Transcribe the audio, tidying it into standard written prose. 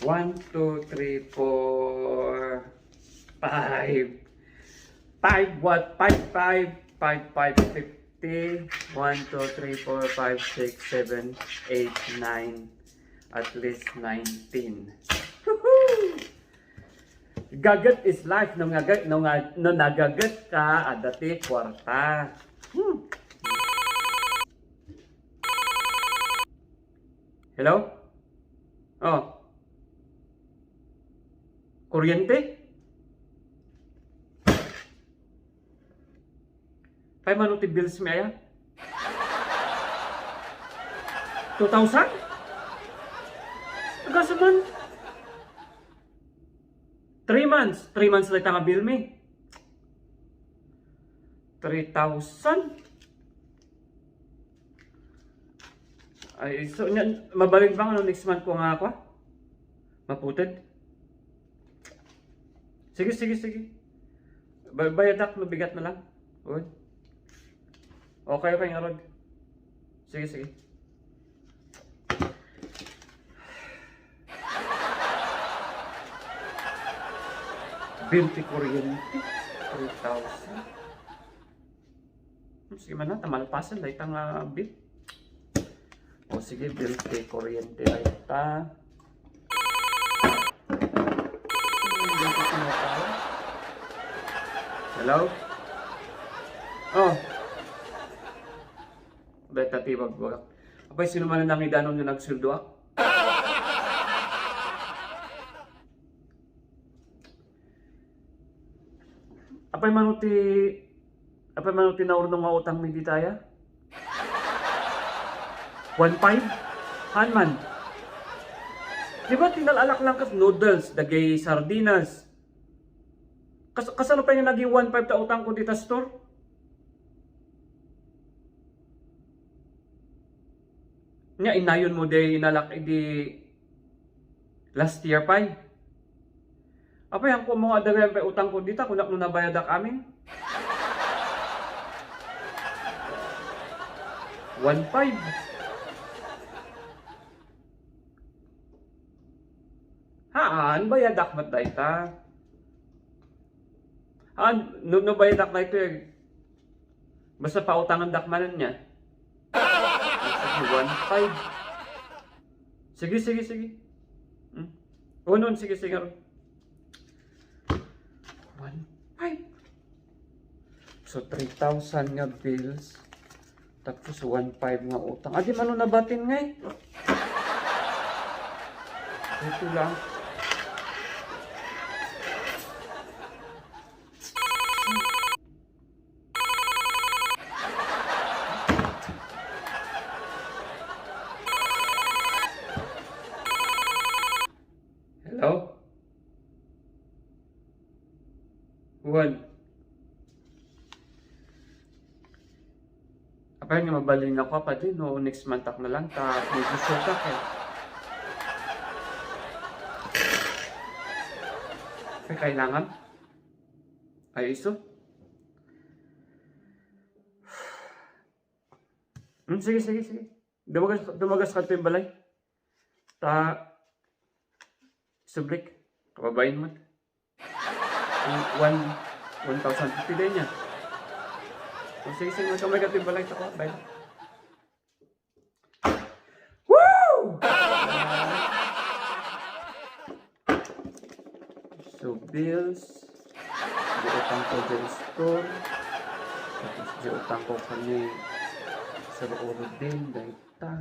1, 2, 3, 4, 5. 5 what? 5, 5, 5, 5, 50. 1, 2, 3, 4, 5, 6, 7, 8, 9. At least 19. Woohoo! Gagat is life. No nagagat ka, adati kwarta. Hello? Oh. Kuryente? 5 manuti bills mi aya? 2,000? Agasaman? 3 months. 3 months lang nga bill mi. 3,000? Ay, so, mabalik ba nga next month ko nga ako? Maputid? Sige. Bayadak, mabigat na lang. Uy. Okay, nga Rod. Sige. Binti kuryente. 3,000. Sige man na, tamalpasan. Dahil tang bit. O sige, binti kuryente. Dahil ta. Hello? Oh. Dahil tatibag ko. Apay, sino man ang nangidanon yung nagsuldo ako? Apay manuti na urno nga utang mi di taya? 1.5? Hanman. Di ba tinalalak lang kas noodles, dagay sardinas. Kasano pa yung naging 1.5 ta utang ko dita store? Nga inayon mo day inalak di last year pa. Apay ang ko mga dagay pa utang ko dita kunak no nabayad ak amin. 1.5. Haan bayadak mat dayta. No bayadak na ito eh. Basta pautangan dakmanan niya. 1.5. Sige. Unon, sige. 1.5. So 3,000 nga bills. Tapos 1.5 nga utang. Adi man nabatin nga eh. Ito lang. Hello? Juan. Apay nga mabalin ako pa din, no? Next month ako na lang, ta medyo sure ka kaya. Kailangan? Ay, iso? Sige. Dumagas ka ito yung balay. Sublik. Kababain mo. 1,050 din niya. Sige, magkamay ka ito yung balay. Bye. Woo! So, bills. Diutang ko dyan store. Tapos diutang ko kami sa loob din. Dahil ta.